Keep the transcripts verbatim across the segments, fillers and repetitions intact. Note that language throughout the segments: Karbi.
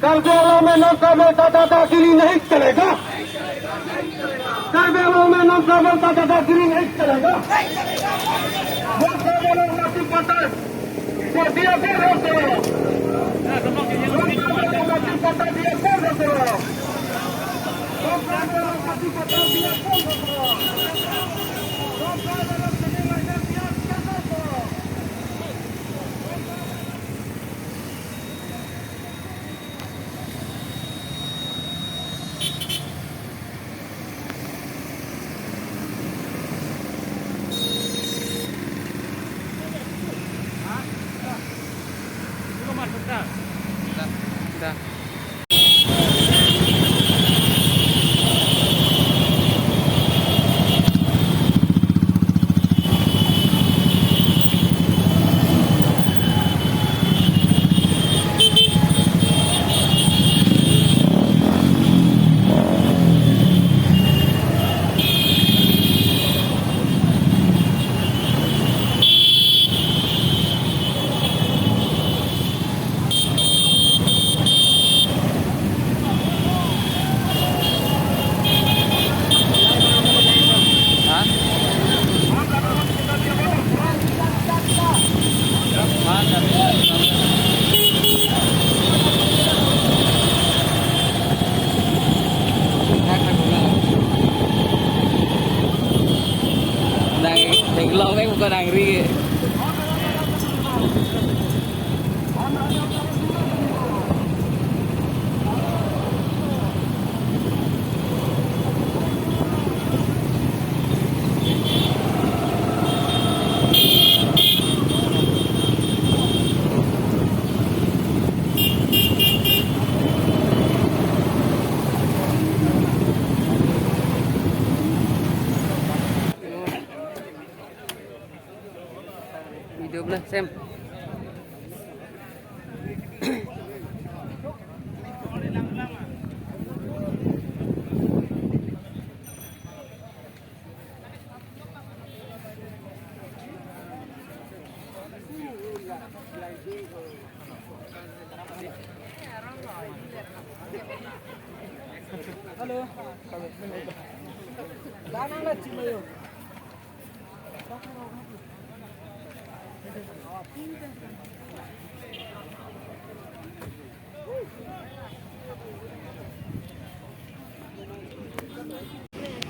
कार्बी आंगलों में non tribal का दादागिरी नहीं चलेगा। कार्बी आंगलों में नॉन ट्राइबल का दादागिरी नहीं चलेगा। नॉन ट्राइबल और माटी पट्टा को दिया को रद्द करो। नॉन ट्राइबल और माटी पट्टा दिया को रद्द करो। नॉन ट्राइबल और माटी पट्टा दिया को रद्द करो। नॉन ट्राइबल और ट्रेडिंग लाइसेंस दिया को रद्द करो। Nang, nang long nang bukan nang ri. Video belah, Sam. Hello.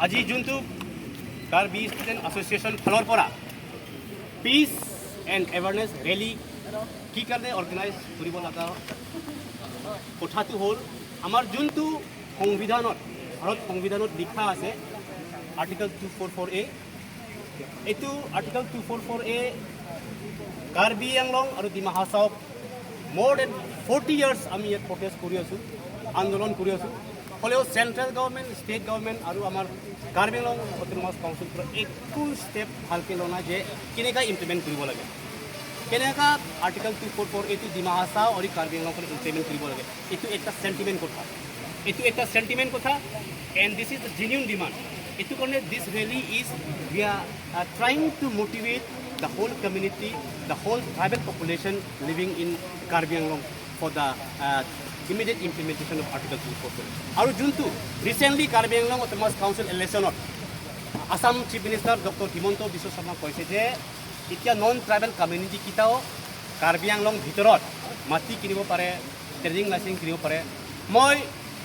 আজি যোনটো কাৰ্বি ষ্টুডেণ্ট এছ'চিয়েশ্যন ফালৰ পৰা পিচ এণ্ড এৱেৰনেছ ৰেলী কি কাৰণে অৰ্গেনাইজ কৰিব লগা কথাটো হ'ল, আমাৰ যোনটো সংবিধানত, ভাৰত সংবিধানত লিখা আছে আৰ্টিকল টু ফ'ৰ ফ'ৰ এ, এইটো আৰ্টিকল টু ফ'ৰ ফ'ৰ এ কাৰ্বি আংলং আৰু ডিমা হাছাওত মোৰ দেন ফৰ্টি ইয়াৰ্ছ আমি ইয়াত প্ৰটেষ্ট কৰি আছোঁ, আন্দোলন কৰি আছোঁ। হ'লেও চেণ্ট্ৰেল গভৰ্ণমেণ্ট, ষ্টেট গভৰ্ণমেণ্ট আৰু আমাৰ কাৰ্বি আংলং অট'নমাছ কাউন্সিলৰ পৰা একো ষ্টেপ ভালকৈ লোৱা নাই যে কেনেকৈ ইমপ্লিমেণ্ট কৰিব লাগে, কেনেকৈ আৰ্টিকল টু ফ'ৰ ফ'ৰ এটো ডিমা হাছাও আৰু কাৰ্বি আংলঙত ইমপ্লিমেণ্ট কৰিব লাগে। এইটো এটা চেণ্টিমেণ্ট কথা, এইটো এটা চেণ্টিমেণ্ট কথা, and this is the genuine demand. এইটো কাৰণে this rally is, we are, uh, trying to motivate the whole community, the whole tribal population living in Karbi Anglong for the, uh, immediate implementation of Article two four four. আৰু যোনটো recently Karbi Anglong autonomous council ইলেকশ্যনত Assam chief minister doctor Himanta Biswa Sarma কৈছে যে এতিয়া non tribal community কেইটাও কাৰ্বি আংলং ভিতৰত মাটি কিনিব পাৰে, ট্ৰেডিং লাইচেন্স কিনিব পাৰে। মই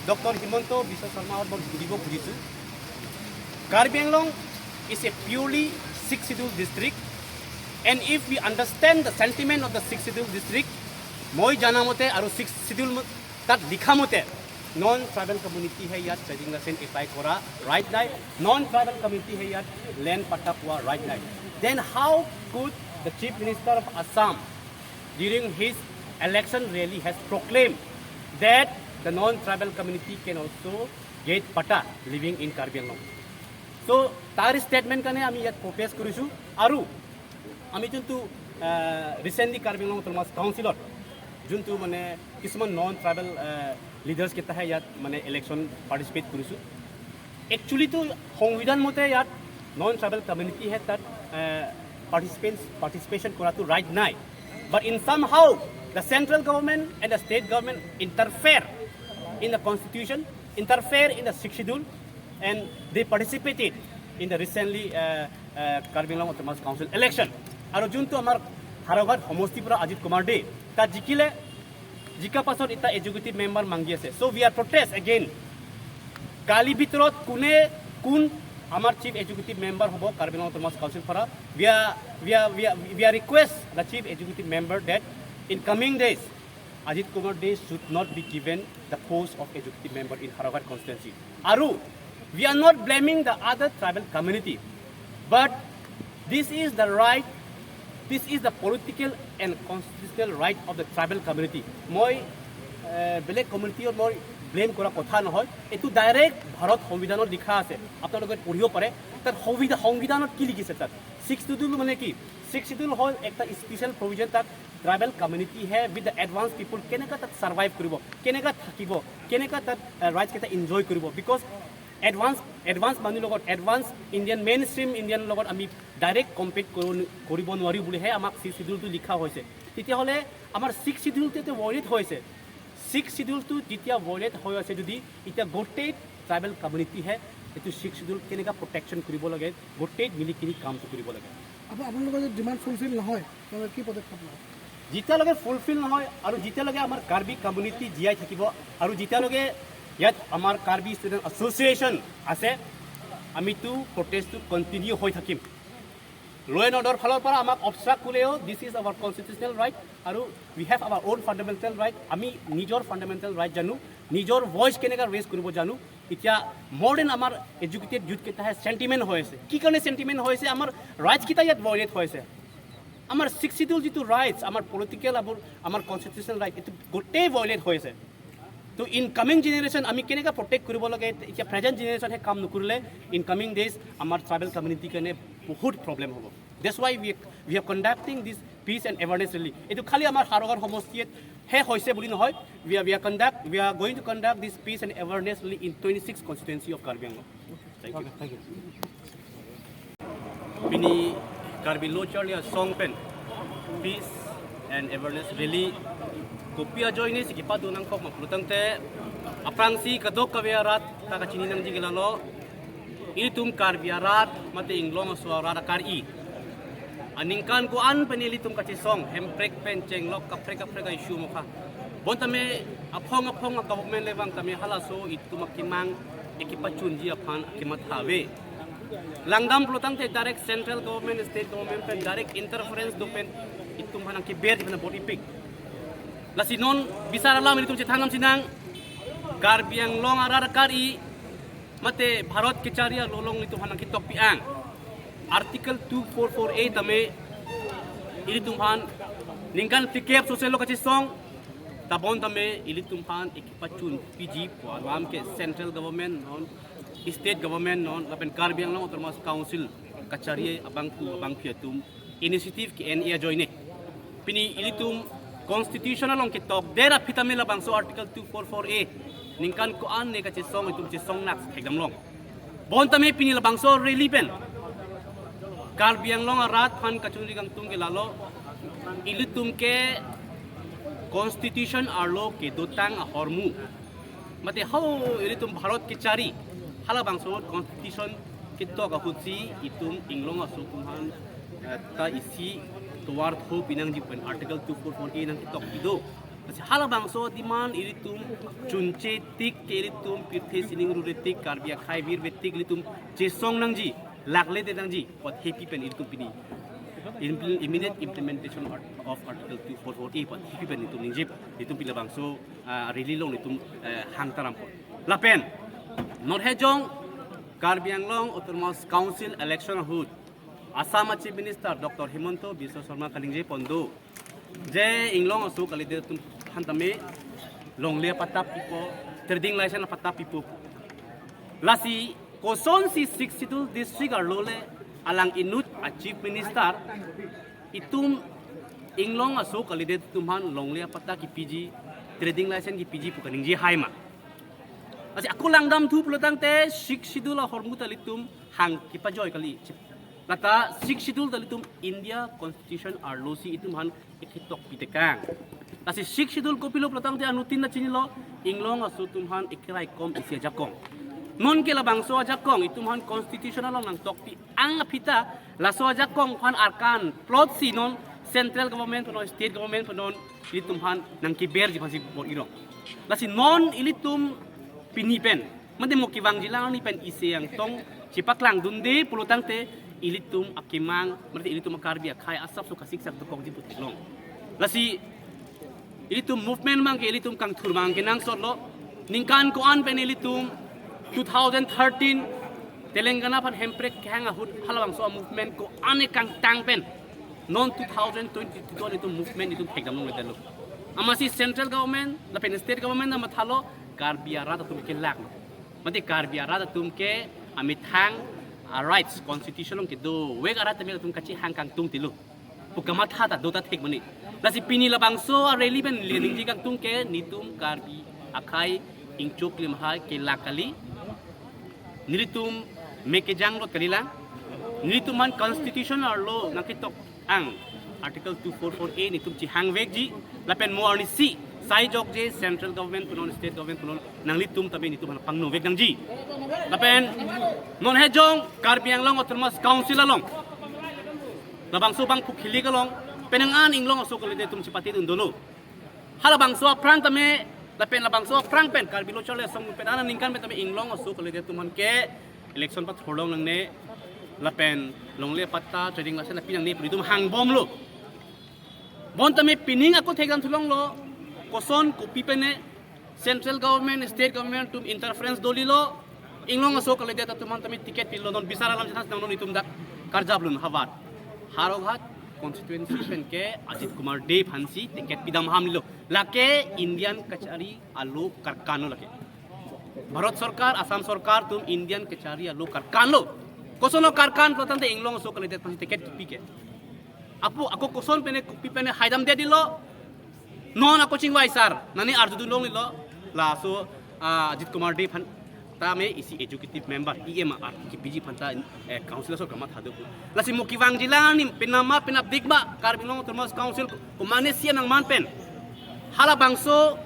ডক্টৰ হিমন্ত বিশ্ব শৰ্মাৰ মই সুধিব খুজিছোঁ, Karbi Anglong is a purely Sixth Schedule district, and if we understand the sentiment of the Sixth Schedule district, মই জানা মতে আৰু ছিক্স শ্বিডিউল ম-, তাত লিখা মতে নন ট্ৰাইবেল কমিউনিটিয়ে ইয়াত ট্ৰেডিং লাইচেন্স এপ্লাই কৰা ৰাইট নাই, নন ট্ৰাইবেল কমিউনিটিয়ে ইয়াত লেণ্ড পাট্টা পোৱা ৰাইট নাই। Then how could the Chief Minister of Assam during his election rally has proclaimed that the non-tribal community can also get patta living in Karbi Anglong? So তাৰ ষ্টেটমেণ্ট কাৰণে আমি ইয়াত প্ৰটেষ্ট কৰিছোঁ। আৰু আমি যোনটো ৰিচেণ্টলি কাৰ্বি আংলং অট'নমাছ কাউন্সিলত যোনটো মানে কিছুমান নন ট্ৰাইবেল লিডাৰ্ছ কেইটাহে ইয়াত মানে ইলেকশ্যন পাৰ্টিচিপেট কৰিছোঁ। একচুৱেলিতো সংবিধান মতে ইয়াত নন ট্ৰাইবেল কমিউনিটিয়ে তাত পাৰ্টিচিপেণ্টছ পাৰ্টিচিপেশ্যন কৰাটো ৰাইট নাই। But in somehow The central government and the state government interfere in the constitution, interfere in the Sixth Schedule, and they participated in the recently uh, uh, Karbi Anglong Autonomous Council election. আৰু যোনটো আমাৰ হাৰঘাট সমষ্টিৰ পৰা অজিত কুমাৰ দে তাত জিকিলে, জিকা পাছত এতিয়া এক্সিকিউটিভ মেম্বাৰ মাগি আছে। So we are protest again. কালি ভিতৰত কোনে কোন আমাৰ চিফ এক্সিকিউটিভ মেম্বাৰ হ'ব কাৰ্বি আংলং অট'নমাছ কাউন্সিল পৰা, we are, we are, we are, we are request the chief executive member that in coming days, Ajit Kumar De should not be given the post of executive member in Howraghat constituency. আৰু we are not blaming the other tribal community, but this is the right, this is the political and constitutional right of the tribal community. মই এ, বেলেগ কমিউনিটিক মই ব্লেম কৰা কথা নহয়, এইটো ডাইৰেক্ট ভাৰত সংবিধানত লিখা আছে, আপোনালোকে পঢ়িব পাৰে। তাত সংবিধান, সংবিধানত কি লিখিছে? তাত ছিক্স শ্বিডিউল মানে কি? ছিক্স শ্বিডিউল হ'ল এটা স্পেচিয়েল প্ৰভিজন, তাত ট্ৰাইবেল কমিউনিটিহে with the advance people কেনেকা তাত ছাৰ্ভাইভ কৰিব, কেনেকা থাকিব, কেনেকা তাত ৰাইটছ কেইটা এনজয় কৰিব। বিকজ এডভান্স, এডভান্স মানুহৰ লগত, advance Indian, main stream Indian লগত আমি ডাইৰেক্ট কম্পিট কৰিব, কৰিব নোৱাৰিম বুলিহে আমাক ছিক্স শ্বিডিউলটো লিখা হৈছে। তেতিয়াহ'লে আমাৰ ছিক্স শ্বিডিউলটো এতিয়া ভায়লেট হৈছে। ছিক্স শ্বিডিউলটো যেতিয়া ভায়লেট হৈ আছে, যদি এতিয়া গোটেই ট্ৰাইবেল কমিউনিটিহে এইটো ছিক্স শ্বিডিউল কেনেকা প্ৰটেকশ্যন কৰিব লাগে, গোটেই মিলি কিনি কামটো কৰিব লাগে। আপ- আপোনালোকৰ যদি ডিমাণ্ড ফুলফিল নহয়, তেন্তে কি পদক্ষেপ ল'ব? যেতিয়ালৈকে ফুলফিল নহয় আৰু যেতিয়ালৈকে আমাৰ কাৰ্বি কমিউনিটি জীয়াই থাকিব আৰু যেতিয়ালৈকে ইয়াত আমাৰ কাৰ্বি ষ্টুডেণ্ট এছ'চিয়েশ্যন আছে, আমিতো প্ৰটেষ্টটো কণ্টিনিউ হৈ থাকিম। ল' এণ্ড অৰ্ডাৰ ফালৰ পৰা আমাক অবষ্ট্ৰাক্ট কৰিলেও, this is our constitutional right আৰু we have our own fundamental right। আমি নিজৰ ফাণ্ডামেণ্টেল ৰাইট জানো, নিজৰ ভইচ কেনেকৈ ৰেইজ কৰিব জানো। এতিয়া মৰ দেন আমাৰ এডুকেটেড ইউথ কেইটাহে চেণ্টিমেণ্ট হৈ আছে। কি কাৰণে চেণ্টিমেণ্ট হৈ আছে? আমাৰ ৰাইটছ কেইটা ইয়াত ভায়লেট হৈ আছে। আমাৰ ছিক্স শ্বিডিউল যিটো ৰাইটছ, আমাৰ পলিটিকেল, আমাৰ, আমাৰ কনষ্টিটিউচনেল ৰাইট, এইটো গোটেই ভায়লেট হৈ আছে। তো ইনকামিং জেনেৰেশ্যন আমি কেনেকৈ প্ৰটেক্ট কৰিব লাগে? এতিয়া প্ৰেজেণ্ট জেনেৰেশ্যনহে কাম নকৰিলে ইনকামিং ডেইজ আমাৰ ট্ৰাইবেল কমিউনিটিৰ কাৰণে বহুত প্ৰব্লেম হ'ব। That's why we, we are conducting this peace and awareness rally. এইটো খালি আমাৰ হাৰঘাট সমষ্টিতহে হৈছে বুলি নহয়। We are, we are conduct, we are going to conduct this peace and awareness rally in twenty-six constituency of Karbi Anglong. Thank you. Pini Karbi Lo Charli Asong pen peace and awareness rally kopi ajoine si kepado nangkok ma pulotangte, aphrangsi kadokave arat ta kachini nangji ke lalo, ilitum Karbi arat mate inglong aso arat akari, aningkan ko-an pen ilitum kachesong, Hemprek pen chenglok kaprek kaprek a-issue mokha. Bonta me aphong aphong a-government le vang tame halaso itum akemang ekepachunji aphan kematha ave. Langdam pulotangte direct central government, state government pen direct interference do pen itum aphan nangkeberji aphan bor-ipik. Lasi non bisar alam ilitum chethan nam sinang, Karbi Anglong arat akari mate Bharat kechari along ilitum aphan nangketok pi-ang. Article two four four A tame ilitum aphan ningkan phlikep sose lo kachesong, ta bonta me ilitum aphan ekepachunpiji pu alam ke central government non, state government non, lapen Karbi Anglong Autonomous Council kachari abangphu abangphi atum initiative ke-en ajoine. Pini ilitum constitution along ketokdet aphi tame labangso article two four four A ningkan ko-an ne kachesong itum chesong nak thekdam long. Bonta me pini labangso rally pen Karbi Anglong arat aphan kachingri kangtung ke lalo, ilitum ke constitution arlo kedotang ahormu, mate ho ilitum Bharat kechari, halabangso constitution ketok ahutsi itum inglong aso atum aphan, eh, ta isi tovar tho pinangji pen article two four four A nangketok pido. Lasi halabangso demand ilitum chunche tik ke ilitum pirthe sining rure tik, Karbi akhai virve tik ilitum chesong nangji, lakle de nangji, pathepi pen ilitum pini impl-, immediate implementation art-, of article two four four A pathepi pen ilitum ningje, ilitum pini labangso, ah, rally along ilitum, eh, hang taram po. Lapen norhe jong Karbi Anglong Autonomous Council election ahut Assam Chief Minister Doctor Himanta Biswa Sarma kaningje pon do, je inglong aso kalidet atum aphan tame longle apatta pipo, trading license apatta pipo. Lasi kosonsi Sixth Schedule district arlo le alang inut a Chief Minister itum inglong aso kalidet atum aphan longle apatta kepiji, trading license kepiji pu kaningje hai ma? Lasi ako langdamthu pulotangte Sixth Schedule ahormu ta ilitum hang kepajoi kali. Lata Sixth Schedule ta ilitum India Constitution arlosi itum aphan eketok pitekang. Lasi Sixth Schedule kopilo pulotangte anuttin ta chinilo, Inglong aso atum aphan ekeraikom isi ajakong. Non ke labangso ajakong itum aphan Constitution along nangtokpi ang aphi ta, laso ajakong aphan arkan plotsi non central government pu non state government pu non ilitum aphan nangkeberji aphansi bor-irong. Lasi non ilitum pini pen, mate mo kevangjilang arni pen isi angtong chepaklangdunde pulotangte ilitum akemang, mate ilitum a-Karbi akhei asapso kasiksak dokokji pu theklong. Lasi ilitum movement abang ke ilitum kangthur abang kenangsotlo. Ningkan ko-an pen ilitum two thousand thirteen Telangana aphan hemprek kehang ahut halabangso a-movement ko-an kangtang pen non two thousand twenty-two ilitum movement itum thekdam longledetlo. Amatsi central government lapen state government ta mathalo Karbi arat atum kelaklo. Mate Karbi arat atum ke amethang a-rights constitution along kedovek arat tame atum kachehang kangtungtilo pu kamatha ta do ta thek mane. Lasi pini labangso a-rally pen neli ningje kangtung ke netum Karbi akhei ingchuk limhai kelak kali. Nelitum me kejang lot kalilang. Nelitum aphan constitution arlo nangketok ang Article two four four A netum chehangvekji. Lapen mo arnisi sai jokje central government pu non state government pu non nanglitum tame netum aphan pangnovek nangji. Lapen non hejong Karbi Anglong Autonomous Council along, labangso bangphu khili along, penang an Inglong aso kalidet atum chepatedun dolo. Halabangso aphrang tame, lapen labangso aphrang pen Karbi Lo Charli Asong pen aningkan pen tame Inglong aso kalidet atum aphan ke election pathurlong nangne, lapen longle patta trading license pi nangne pu netum hangbomlo. Bon tame pining ako thekdam thulonglo, koson kopi pen ne central government, state government atum interference dolilo, Inglong aso kalidet atum aphan tame ticket pilo, non bisar alam chethak nang non itum dak karjap lun havar. Howraghat constituency pen ke Ajit Kumar Dey aphansi ticket pidam hamlo. Lake Indian kachari alo karkan lo lake. Bharat Sorkar, Assam Sorkar atum Indian kachari alo karkan lo. Koson lo karkan pulotangte Inglong aso kalidet aphansi ticket kipi ke. Apu ako koson pen ne kopi pen ne haidamdetlo. Non ako chingvai sar, nani arjudun longlelo. Laso, ah, Ajit Kumar Dey aphan tame isi executive member, E M R, kipiji aphan ta, eh, council aso kamathado. Lasi mo kevangjilang arni penama penapdik ma Karbi Anglong Autonomous Council komatne C M nangman pen halabangso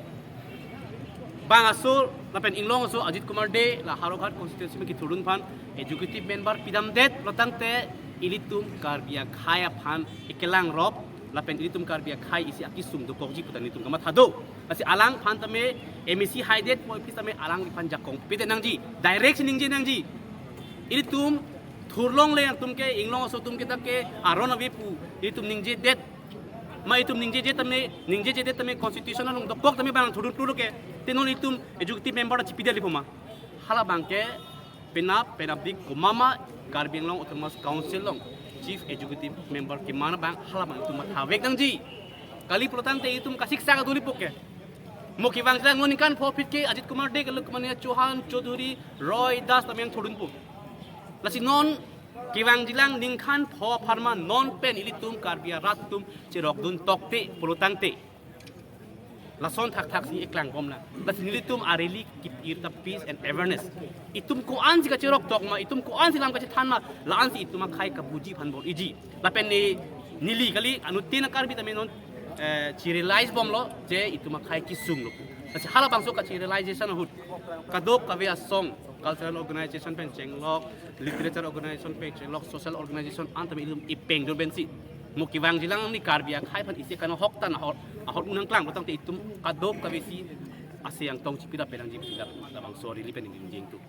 bang aso lapen Inglong aso Ajit Kumar Dey la Howraghat constituency pen kethurdun aphan executive member pidamdet pulotangte ilitum Karbi akhei aphan ekelangrop lapen ilitum Karbi akhei isi akesung dokokji pu ta netum kamathado. Lasi alangphan tame M A C haidet po pi tame alangphan jakong pite nangji, direct si ningje nangji. Ilitum thurlongle atum ke Inglong aso atum ke ta ke aron ave pu ilitum ningjedet. Ma itum ningjeje tame, ningjejedet tame constitution along dokok tame bang thurdun pulo ke. Te non itum executive member ta chipidet lipo ma. Halabang ke penap penapdik komat ma Karbi Anglong Autonomous Council along chief executive member keman abang halabang itum mathavek nangji. Kali pulotangte itum kasiksak do lipo ke. Mo kevangjilang non ningkan pho aphi ke Ajit Kumar Dey kalo Kumania Chauhan, Chaudhary, Roy, Das tame nangthurdunpo. Lasi non kevangjilang ningkan pho apharman non pen ilitum Karbi arat atum cherokdun tokte pulotangte lason thakthak si eklangbom nang. Lasi nelitum a-rally kip-ir ta peace and awareness. Itum ko-ansi kacherok tok ma, itum ko-ansi lam kachethan ma, la-ansi itum akhei kabuji aphan bor-iji. Lapen ne neli kali anuttin a-Karbi tame non, eh, chi-realize bomlo je itum akhei kesunglo. Lasi halabangso kachi-realization ahut kadokave asong, cultural organization pen chenglok, literature organization pen chenglok, social organization an tame itum ipeng dor pensi mo kevangjilang arni Karbi akhei aphan isi kana hok tan ahor ahor unang klang pulotangte itum kadokavesi isi angtong chipida penang jipida labangso a-rally pen ningje kangtung.